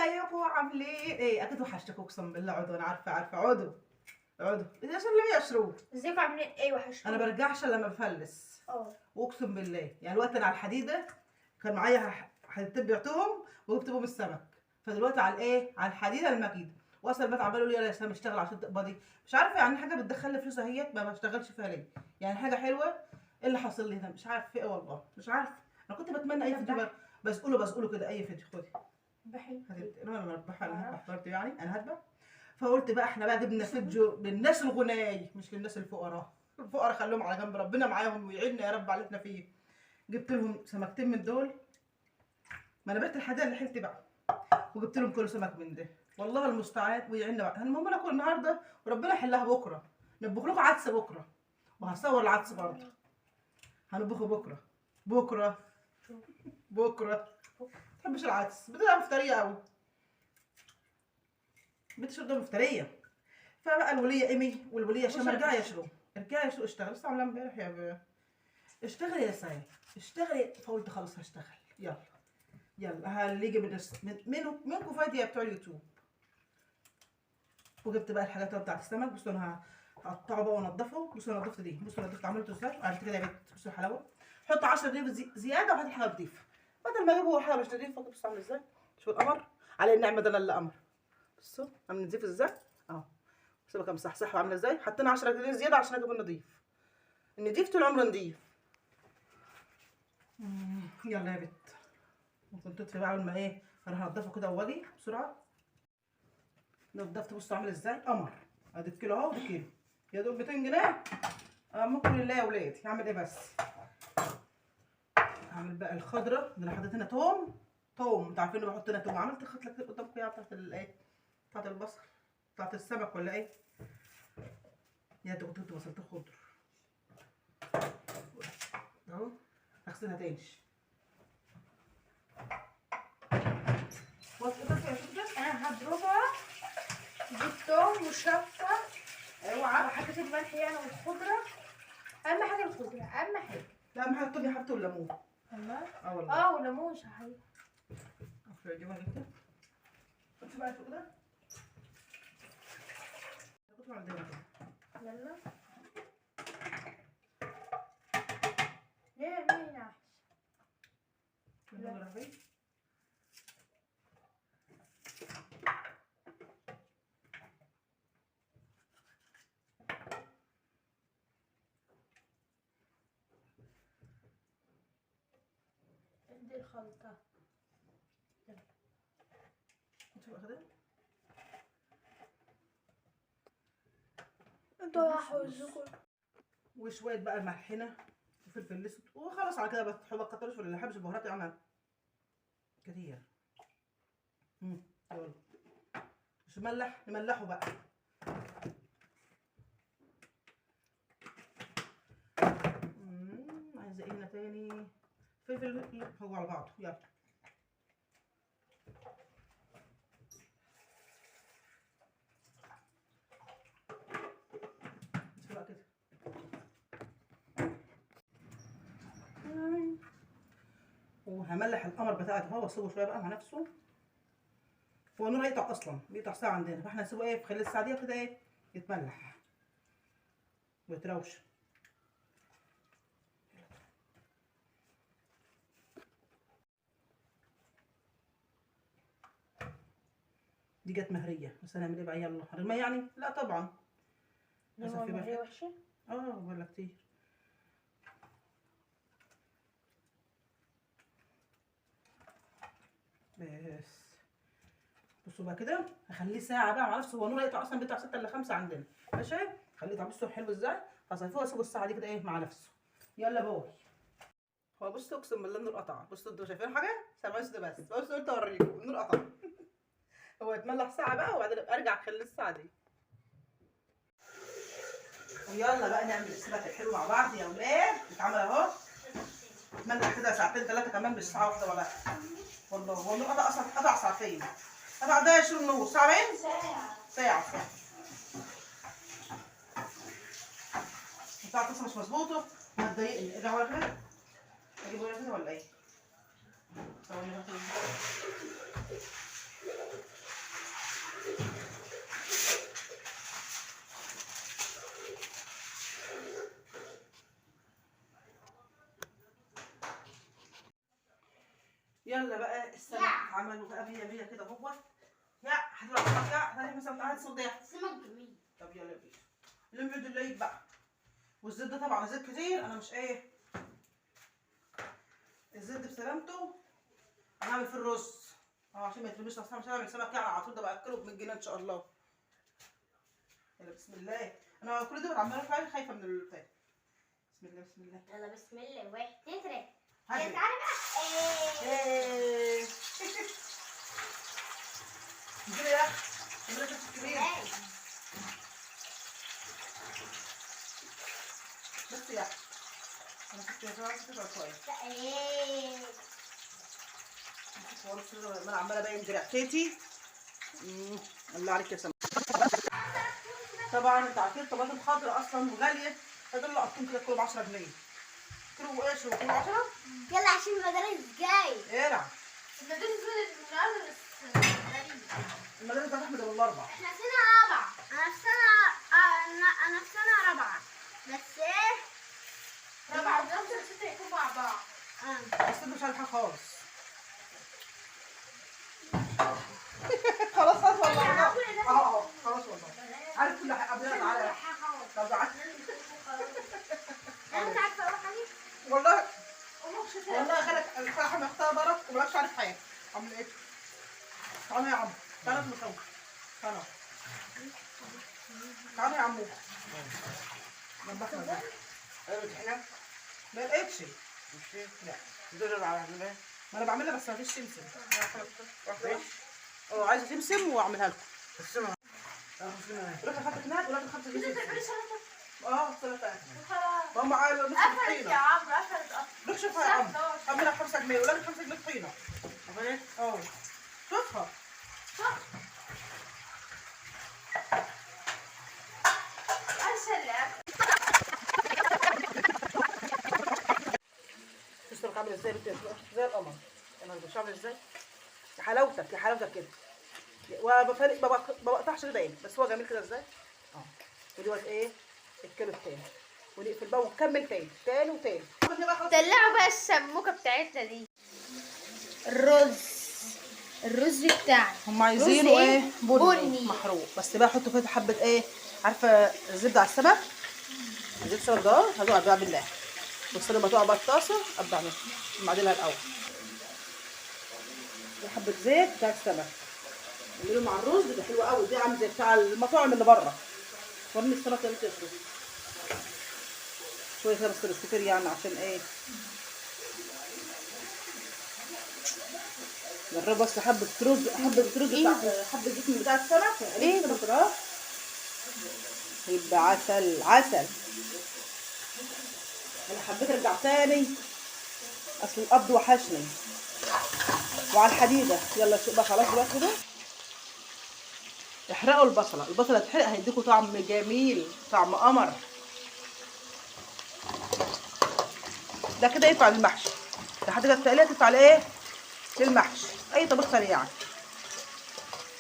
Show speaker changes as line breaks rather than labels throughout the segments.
ازيكم عاملين ايه؟ اكيد وحشتكم اقسم بالله. عضو انا عارفه عارفه عضو عضو عشان اللي يشرب.
ازيكم عاملين ايه؟ وحشتوني.
انا برجعش الا لما بفلس. واقسم بالله يعني الوقت انا على الحديدة كان معايا حديدتين بعتهم وجبت بهم السمك، فدلوقتي على الايه؟ على الحديدة المجيدة. واصل البنات عمالوا يقولوا لي يا سلام اشتغل عشان تقبضي، مش عارفه يعني حاجة بتدخل لي فلوس اهيت ما بشتغلش فيها ليه؟ يعني حاجة حلوة ايه اللي حاصل لي هنا؟ مش عارفه في ايه والله مش عارفه. انا كنت بتمنى اي فيديو بسأله بسأله كده اي فيديو. خدي انا مربحة، انا هذبح برضه يعني انا هذبح. فقلت بقى احنا بقى جبنا فيديو للناس الغناي مش للناس الفقراء. الفقراء خلوهم على جنب، ربنا معاهم ويعيننا يا رب على اللي احنا فيه. جبت لهم سمكتين من دول، ما انا بعت الحديدة اللي حلت بقى، وجبت لهم كل سمك من ده والله المستعان ويعيننا بقى. المهم ناكل النهارده وربنا يحلها بكره. نطبخ لكم عدس بكره، وهصور العدس برضه، هنطبخه بكره بكره بكره. ما بتحبش العدس، بتبقى مفتريه قوي، بتشرب ده مفتريه. فبقى الوليه ايمي والوليه شام ارجعي يا شروق، ارجعي يا شروق اشتغلي. لسه عاملاه امبارح يا اشتغلي يا سعيد اشتغلي. فقلت خلاص هشتغل، يلا يلا اللي يجي من منكم فايده يا بتوع اليوتيوب. وجبت بقى الحاجات بتاعت السمك. بصوا انا هقطعه بقى وانضفه. بصوا انا نضفت دي، بصوا انا نضفت عملته ازاي، عملت كده يا بنت. بصوا الحلاوة، حط 10 جنيه زيادة وهات الحاجة نضيفه بدل ما اجيبه حاجة مش نضيفه. بصوا عامل ازاي، شوفوا القمر على النعمة ده اللي قمر. بصوا عامل نضيف ازاي اهو، بصوا بقى مصحصحه وعامله ازاي. حطينا 10 جنيه زيادة عشان اجيب النضيف، النضيف طول عمره نضيف. يلا يا بت ممكن تطفي بقى اول ما ايه، انا هنضفه كده واجي بسرعة. نضفت بصوا عامل ازاي قمر. ادي كيلو اهو ودي كيلو، يا دوب 200 جنيه. ممكن لله يا ولادي. هعمل ايه بس؟ هعمل بقى الخضرة اللي انا حطيت هنا توم توم، انتوا عارفين اني بحط هنا توم. عملت خطله كتير قدامكم يا بتاعت الايه، بتاعت البصل، بتاعت السمك ولا ايه؟ يا دوب كنت بصلت خضر اهو، هغسلها تاني.
انا هضربها بالثوم وشطه
اوعى
وحاجه الملح يعني والخضره. اهم حاجة الخضرة، اهم حاجة.
لا اهم حاجة الثوم يا حبيبتي والليمون.
والله
اه والله
وليمون صحيح.
اجيبها كده. انت بقى فوق ده عندنا كده.
يلا ليه مين احسن؟
لا
دي الخلطة.
يلا انت بقى كده.
انتوا هحوزكم.
وشوية بقى الملحنة وفلفل الاسود وخلاص على كده. بس ما تكتروش ولا حبش البهارات يعني كتير. يلا مش ملح، نملحه بقى. عايزه ايه هنا تاني؟ فلفل هو على بعضه. يلا بقى كده. وهملح القمر بتاعته اهو، واسيبه شوية بقى مع نفسه. هو النور هيقطع اصلا، بيقطع ساعة عندنا، فاحنا هنسيبه ايه في خلال الساعة دي كده ايه يتملح ويتروش. دي جت مهريه بس هنعمل ايه بقى؟ يلا هنرميها يعني؟ لا طبعا.
بس في مهريه وحشة؟
ولا كتير. بس بصوا بقى كده هخليه ساعة بقى مع نفسه. هو النور هيقطع اصلا، بيقطع 6 إلا 5 عندنا ماشي. خليه يطلع بصوا حلو ازاي. هصفيه واسيبه الساعة دي كده ايه مع نفسه. يلا باي. هو بصوا اقسم بالله النور قطع. بصوا انتوا شايفين حاجة؟ سامعين صوت بس، بس قلت اوريكم النور قطع. هو يتملح ساعة بقى وبعدين ابقى ارجع اخليه الساعة دي. ويلا بقى نعمل السمك الحلو مع بعض يا ولاد. اتعمل اهو، اتملح كده ساعتين ثلاثة كمان، مش ساعة واحدة ولا والله. هو النور قطع اصلا، قطع ساعتين. قطع ده شو النور؟ ساعتين؟ ساعة ساعة. الساعة اصلا مش مظبوطة وهتضايقني. ارجع ورا كده، اجيب ورا كده ولا ايه؟ ثواني بقى. كده بقى السمك اتعمل وبقى 100 100 كده اهوت. يا هتطلع يا هتعمل مثلا تعالى صداع.
سمك جميل.
طب يلا بينا لم الدولاب بقى. والزيت ده طبعا زيت كتير، انا مش ايه الزيت ده بسلامته هنعمل في الرز عشان ما يترميش، اصلا مش هعمل سمك يعني على طول، ده باكله ب 100 جنيه ان شاء الله. يلا بسم الله. انا كل ده عماله افعل خايفة من البتاع. بسم الله بسم الله.
يلا بسم الله. 1 2 3.
تعالى
بقى.
ايه كبير يا اخي، كبير بس يا اخي. انا كنت كده شوية.
ايه
انا عماله ابين دراعتي. الله عليك يا سما. طبعا انتوا عارفين الطماطم خضراء اصلا وغاليه، فدول لقطتهم كده كله ب 10 جنيه. كيلو وايش وكيلو 10.
يلا عشان المدارس جاي.
العب
المدارس النهارده
المدارس بتاعت احمد ابو الاربع.
احنا سنة رابعه. انا في سنة رابعه بس ايه رابعه وخمسة وستة يكونوا مع بعض.
بس انت مش عارف حاجة خالص. خلاص خلاص والله. اهو خلاص والله عارف كل حاجة. قبل تعالى. طب تعالى.
انا مش عارفه اروح عليه
والله. والله خالك الفرحة مختبرك ومالكش عارف حاجة. عامل ايه؟ تعالى يا عم، تعالى نصور. تعالى تعالى يا عمو. نبخنا
ايه
ما لقيتش.
مش
لا
تدور على ايه؟
ما انا بعملها بس ما فيش سمسم. اه عايزه سمسم واعملها لكم.
السمك
روح لخالتك نهاد ولا 5 جنيه.
سلطة.
سلطة. ماما عايزه نص
قفلت
طحينه.
يا عمرو، قفلت اصلا.
روح شوفها يا عمرو، اعملها ب 5 جنيه ولا 5 جنيه طحينه. اه شوفها. السمك عامل ازاي؟ زي القمر. انا مش عامل ازاي؟ يا حلاوتك يا حلاوتك كده. وبفرق ما بقطعش كده ايه، بس هو جميل كده ازاي؟ ودلوقتي ايه الكيلو التاني، ونقفل بقى ونكمل تاني تاني وتاني.
طلعوا بقى السموكه بتاعتنا دي. الرز بتاعنا
هم عايزينه ايه؟
بني
محروق. بس بقى حطوا فيه حبه ايه، عارفه الزبدة على السمك، زيت السمك ده هتقع بقى بالله. بس لما تقع بقى الطاسه ابدا اعملها معدلها الاول. حبه زيت بتاع السمك اعمله مع الرز ده حلو قوي، ده عامل زي بتاع المطاعم اللي بره. وريني السمك اللي بتشرب شوية كده بس كتير يعني عشان ايه جرب بس حبه رز، حبه رز بتاع حبه زيت من بتاع السمك. ايه ده؟ يبقى عسل عسل. انا حبيت ارجع تاني اصل القبض وحشني وعلى الحديدة. يلا شوف بقى خلاص دلوقتي كده احرقوا البصله، البصله تحرق هيديكوا طعم جميل، طعم قمر. ده كده ينفع للمحشي، لحد كده التقليه تنفع لايه؟ للمحشي اي طبيخ ثاني يعني.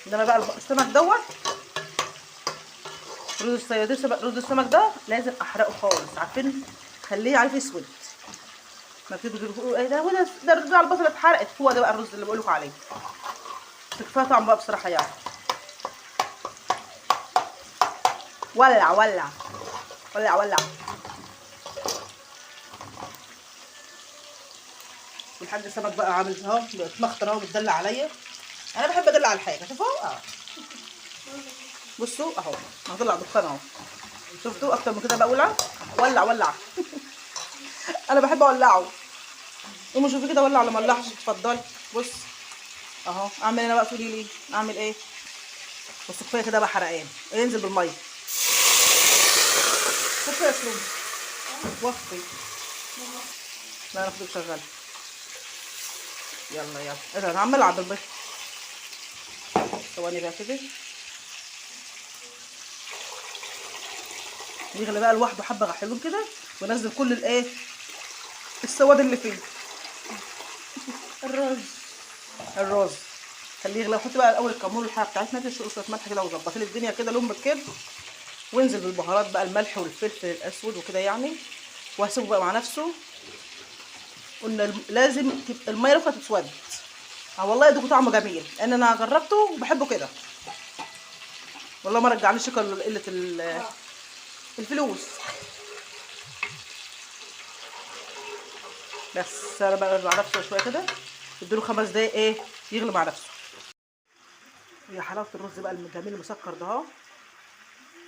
انما بقى السمك دوت رز الصياديه، رز السمك ده لازم احرقه خالص، عارفين؟ خليه عارف اسود، ما بتيجوا تقولوا ايه ده، وده ده الرز على البصله اتحرقت. هو ده بقى الرز اللي بقول لكم عليه، كفاية طعم بقى بصراحة يعني. ولع ولع ولع ولع. والحاج السمك بقى عامل اهو اتمخطر اهو، بتدلع عليا. انا بحب ادلع على الحاجة، شوفوا بصوا اهو هطلع دخان اهو، شفتوا اكتر من كده بقى؟ ولع ولع ولع. انا بحب اولعه. قوموا شوفي كده ولع ولا ما ولعش. اتفضلي بص اهو. اعمل انا بقى، تقولي لي اعمل ايه؟ بص كفاية كده بقى حرقان، انزل بالمية. بصي يا سلوم وفي. لا انا فضلت شغالة. يلا يلا ايه ده، انا عمال العب بالبيض. ثواني بقى كده يغلي بقى لوحده حبه حلوين كده، ونزل كل الايه السواد اللي فيه. الرز خليه يغلي. وحطي بقى الاول الكمون والحاجة بتاعتنا دي، شوية ملح كده وظبطي لي الدنيا كده لون كده، وانزل بالبهارات بقى الملح والفلفل الاسود وكده يعني. وهسيبه بقى مع نفسه. قلنا لازم تبقى المية رفعت تسود، والله يدوقوا طعمه جميل، لان انا جربته وبحبه كده. والله ما رجعنيش قلة الفلوس. بس انا بقى مع نفسه شوية كده، اديله 5 دقايق ايه يغلي مع نفسه. يا حلاوة الرز بقى الجميل المسكر ده اهو.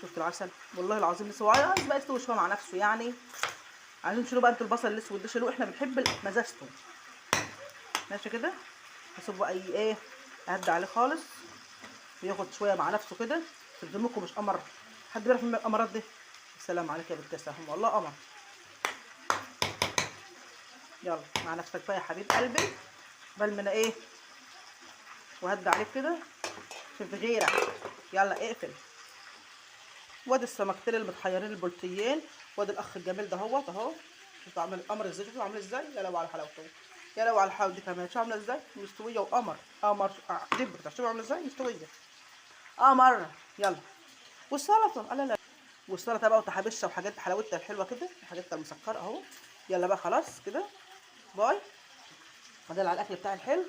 شفت العسل والله العظيم لسه عايز بقى يستوي شوية مع نفسه يعني. عايزين تشيلوا بقى انتوا البصل الاسود ده شيلوه، احنا بنحب مزازته. ماشي كده، هسيبه بقى ايه اهدى عليه خالص وياخد شوية مع نفسه كده. تلزمكم مش قمر، حد بيعرف من القمرات دي؟ السلام عليك يا بنت سهم، والله قمر. يلا مع نفسك بقى يا حبيب قلبي، بل من ايه وهدى عليك كده عشان في غيرك. يلا اقفل. وادي السمكتين المتحيرين البلطيين، وادي الاخ الجميل ده اهوت اهو. شوفوا عامل القمر ازاي، شوفوا عامل ازاي. يا لو على حلاوته، يا لو على الحلاوة دي كمان. شوفوا عامله ازاي مستوية وقمر قمر دبر. شوفوا عامله ازاي مستوية قمر. يلا والسلطة، لا لا والسلطة بقى وتحابشها وحاجات حلاوتها الحلوة كده، حاجاتها المسكره اهو. يلا بقى خلاص كده باي. فضل على الاكل بتاع الحلو.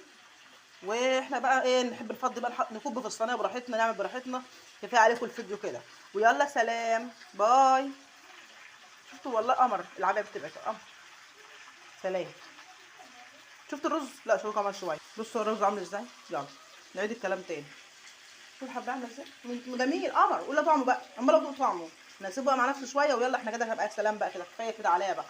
واحنا بقى ايه نحب نفضي بقى، نكب في الصينية براحتنا، نعمل براحتنا. كفاية عليكم الفيديو كده، ويلا سلام باي. شفتوا والله قمر العباية بتبقى قمر. سلام. شفتوا الرز؟ لا شوفوا كمان شوية. بصوا الرز عامل ازاي. يلا نعيد الكلام تاني. شوفوا الحبة عامله ازاي، جميل قمر. ولا طعمه بقى، عماله ادوق طعمه. نسيبه بقى مع نفسه شوية، ويلا احنا كده هنبقى سلام بقى كده، كفاية كده عليا بقى.